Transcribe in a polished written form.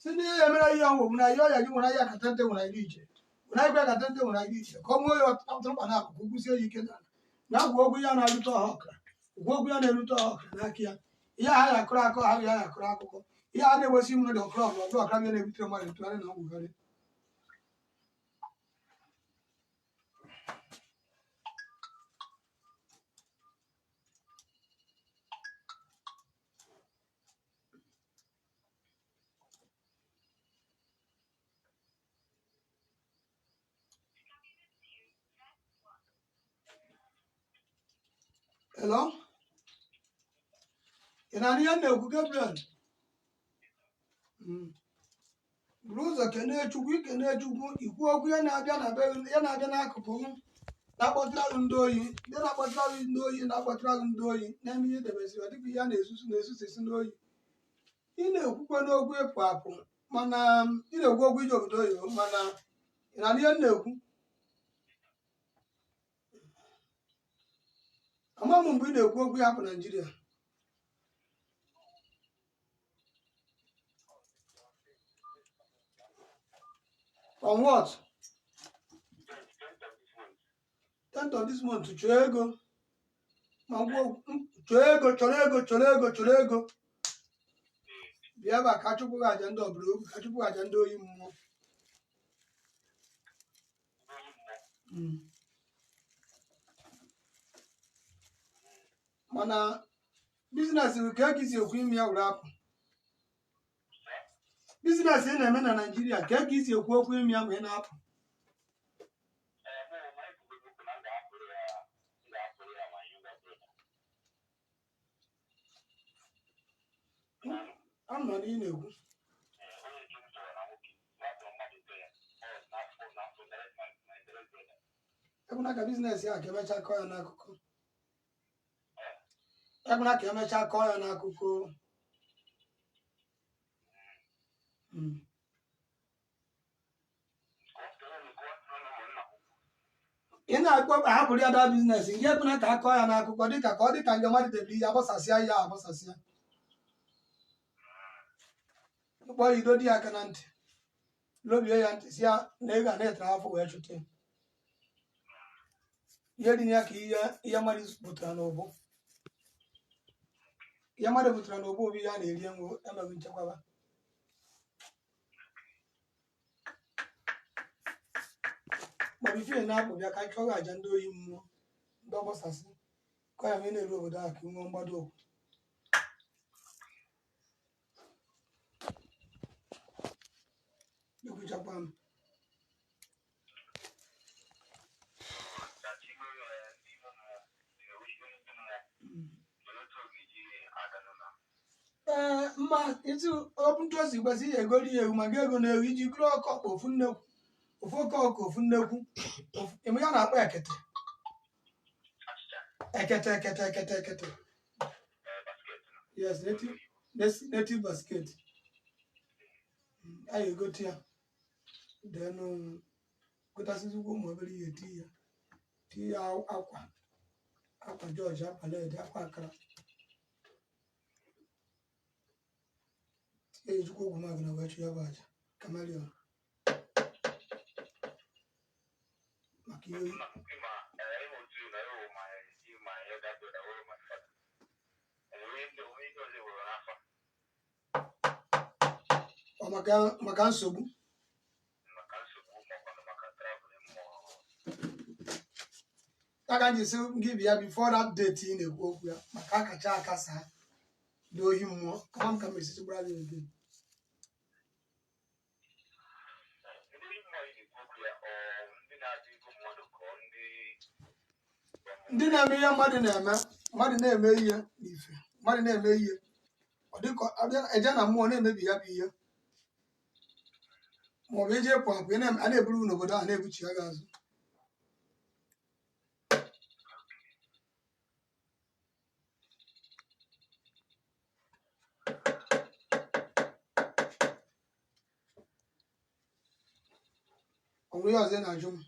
Si ndị ya mere ihe ọnwụ bụ na ihe ọya gị nwere ahịa katente nwere ahịa iche nwere ahịa katente nwere ahịa iche ka ọ nwee ya ọtụtụkpa na akụkụ kwụsie ya ike n'ala na agwa okwu ya na-erute ọha ọkara ụgwọ okwu ya na-erute ọha ọkara n'aka ya ihe ha ya akụrụ akọ ha ya ya akụrụ akụkọ ihe a na-ewesi mmadụ ọkụrụ ọbụla ọbụla ọkara bịa na-ebutere mmadụ ntụgharị na ngwugharị. Hello? Ị na-anụ ihe m na-ekwu, Gabriel? Buru ụzọ kenee Chukwu, ikene Chukwu, ikwu okwu ya na-abịa na be ya na-abịa n'akụkụ m na-akpọtara gị ndị oyi, ndị na-akpọtara gị ndị oyi, na-akpọtara gị ndị oyi na-eme ihe debesịrị ọ dịka ihe a na-esusu na-esusisi n'oyi. Ị na-ekwukwe n'okwu ịpụ apụ, mana ị na-ekwu okwu ije obodo oyibo, mana ị na-anụ ihe m na-ekwu? Ama m mgbe ị na-ekwu okwu ịhapụ Naijiria. On what? 10th of this month. Chọọ ego ma ngwa, chọọ ego, chọrọ ego, chọrọ ego, chọrọ ego, bịa ebe a ka a chụpụ gị aja ndị ọbụla okwu, ka a chụpụ gị aja ndị oyi mmụọ. Mana business bụ ka esi ekwu ime ya were apụ. Business ị na-eme na Naijiria, ka ka isi ekwu okwu ime ya ma ị na-apụ? Ama na ị na-ekwu ekwena ka business ya ka emechaa kọọ ya n'akụkọ. Ekwena ka emechaa kọọ ya n'akụkọ. Ị na-akpọ ahapụrụ ya that business nke, ekwena ka a kọọ ya n'akụkọ, dịka ka ọ dịka nke mmadụ debere ihe agbasasịa ya agbasasịa. Kpọọ ya, ido di ya aka na ntị, lobie ya ntị, si ya na ego a na-etere afọ wee chụta ya. Ihe dị na ya ka ihe ihe mmadụ butere n'ụbụ, ihe mmadụ butere n'ụbụ bụ ihe a na-eri enwe emeghị nchekwaba. Maọbụ ife na-apụ, bịa ka a chụọ gị aja ndị oyi mmụọ, ndị ọgbasasị kọ ya ma ị na-eru obodo ahụ ka ị nwee mgbado ụkwụ. Ekwuchakwa m. Ee, mma etu ọ bụ ntụ osi kwesị ihe egori ya ewu ma ga ego na ewu iji gụrụ ọkọ ọkpa ofu nnekwu, ofu oke ọkụ, ofu nnekwu, ịmụ ya na-akpọ ekete ekete ekete ekete ekete. Yes, native native basket. Anyị egote ya, then gotasịzikwa ụmụ obere ihe, tii ya, tii ya akwa, akwa jọji, akwa led, akwa akara, tie ya, ejikwa ogwu magana wee chụ ya bụ aja chameleon maka ihe. Ọ maka nsogbu ya ka m ji sị gị bịa before that date ị na-ekwu okwu ya, maka akacha akasa ndị ohi mmụọ kama m ka m esisi gbara gị again. Ndị na-eme ihe mmadụ na-eme, mmadụ na-eme ihe n'ife, mmadụ na-eme ihe ọ dịka eje na mmụọ na-emebi ya bụ ihe, maọbụ eje pụ apụ, a na-eburu gị n'obodo ahụ na-ebuchi ya gị azụ. Ọ nwere ihe ọzọ ị na-ajụ m?